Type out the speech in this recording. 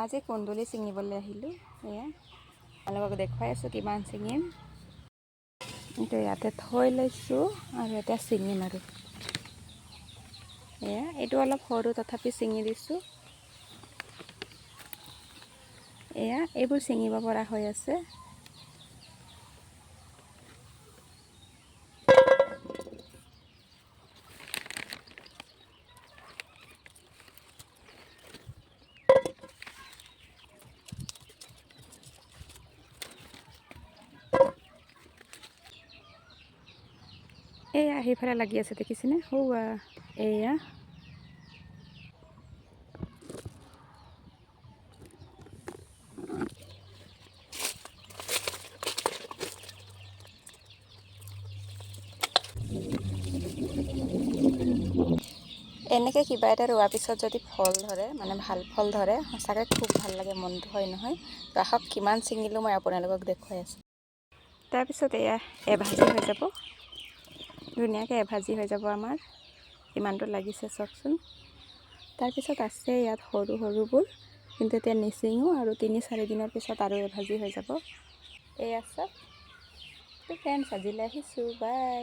আজি কুন্দুলি ছিঙিবলৈ আহিলোঁ। এয়া আপোনালোকক দেখুৱাই আছোঁ কিমান ছিঙিম। এইটো ইয়াতে থৈ লৈছোঁ আৰু এতিয়া ছিঙিম আৰু। এয়া এইটো অলপ সৰু, তথাপি ছিঙি দিছোঁ। এয়া এইবোৰ ছিঙিব পৰা হৈ আছে। এয়া সেইফালে লাগি আছে, দেখিছেনে? সৌৱা এয়া। এনেকৈ কিবা এটা ৰোৱাৰ পিছত যদি ফল ধৰে, মানে ভাল ফল ধৰে, সঁচাকৈ খুব ভাল লাগে মনটো, হয় নহয়? তো আহক, কিমান ছিঙিলোঁ মই আপোনালোকক দেখুৱাই আছোঁ। তাৰপিছত এয়া এভাজি হৈ যাব, ধুনীয়াকৈ এভাজি হৈ যাব আমাৰ। কিমানটো লাগিছে চাওকচোন। তাৰপিছত আছে ইয়াত সৰু সৰুবোৰ, কিন্তু এতিয়া নিচিঙো আৰু 3-4 দিনৰ পিছত আৰু এভাজি হৈ যাব। এয়া চাওক। তো ফ্ৰেণ্ডছ, আজিলৈ আহিছোঁ, বাই।